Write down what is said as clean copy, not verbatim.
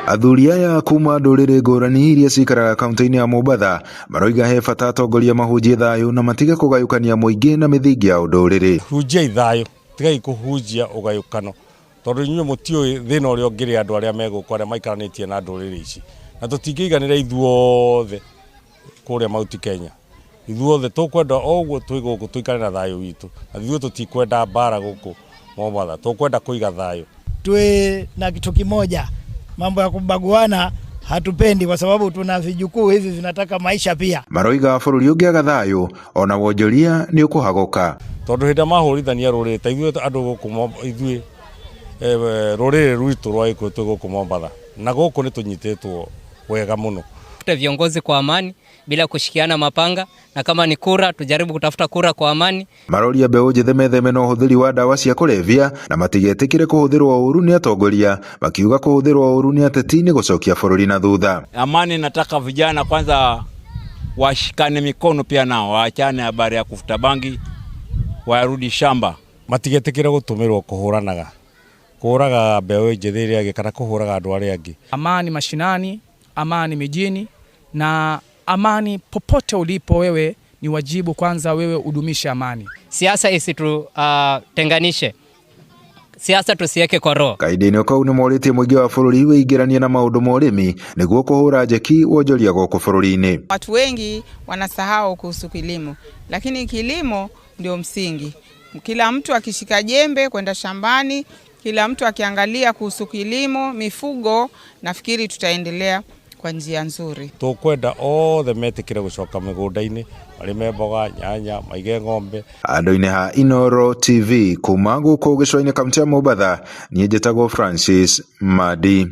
Athuri aya kuma ndũrĩrĩ ngũrani iria cikaraga kaunti-inĩ ya Mombatha maroiga he bata atongoria mahunjie thayũ na matige kũgayũkania mũingĩ na mĩthingi ya ũndũrĩrĩ. Hunjiai thayũ, tigai kũhunjia ũgayũkano tondũ inyuĩ mũtiũĩ thĩna ũrĩa ũngĩrĩ andũ arĩa me gũkũ arĩa maikaranĩtie na ndũrĩrĩ ici, na tũtingĩiganĩra ithuothe kũrĩa Mount Kenya. Ithuothe tũkwenda o ũguo twĩ gũkũ tũikare na thayũ witũ, na ithuĩ tũtikwenda mbara gũkũ Mombatha, tũkwenda kũiga thayũ. Tuwe na kitu kimoja, mambo ya kubaguana hatupendi, kwa sababu tuna vijukuu hivi vinataka maisha pia. Maroiga bũrũri ũngĩaga thayũ ona wonjoria nĩ ũkũhagũka. Tondũ hĩndĩ ĩrĩa mahũrithania rũrĩrĩ ta ithuĩ andũ gũkũ ithuĩ rũrĩrĩ rwitũ rwa Gĩkũyũ twĩ gũkũ Mombatha, na gũkũ nĩ tũnyitĩtwo wega mũno. Viongozi kwa amani bila kushikiana mapanga, na kama ni kura tujaribu kutafuta kura kwa amani. Maroria mbeũ njĩthĩ metheme na ũhũthĩri wa ndawa cia kũrebia na matigetĩkĩre kũhũthĩrwo ũru nĩ atongoria, makiuga kũhũthĩrwo ũru nĩ ateti nĩ gũcokia bũrũri na thutha. Amani, nataka vijana kwanza washikane mikono pia nao waachane habari ya kufuta bangi, warudi shamba. Matigetĩkĩre gũtũmĩrwo kũhũranaga, kũũraga mbeũ njĩthĩ ĩrĩa ĩngĩ kana kũhũraga andũ arĩa angĩ. Amani mashinani, amani mijini na amani popote ulipo wewe, ni wajibu kwanza wewe udumishe amani. Siasa isitutenganishe, siasa tusiweke kwa roho. Kahinda-inĩ kau nĩ morĩtie mũingĩ wa bũrũri wĩingĩranie na maũndũ ma ũrĩmi nĩguo kũhũra njeki wonjoria gũkũ bũrũri-inĩ. Watu wengi wanasahau kuhusu kilimo, lakini kilimo ndio msingi. Kila mtu akishika jembe kwenda shambani, kila mtu akiangalia kuhusu kilimo, mifugo, nafikiri tutaendelea kwa njia nzuri. Tũkwenda othe metĩkĩre gũcoka mĩgũnda-inĩ, marĩme mboga, nyanya, maige ng'ombe. Handũ-inĩ ha Inooro TV kuma gũkũ gĩcũa-inĩ kaunti ya Mombatha, niĩ njĩtagwo Francis Madi.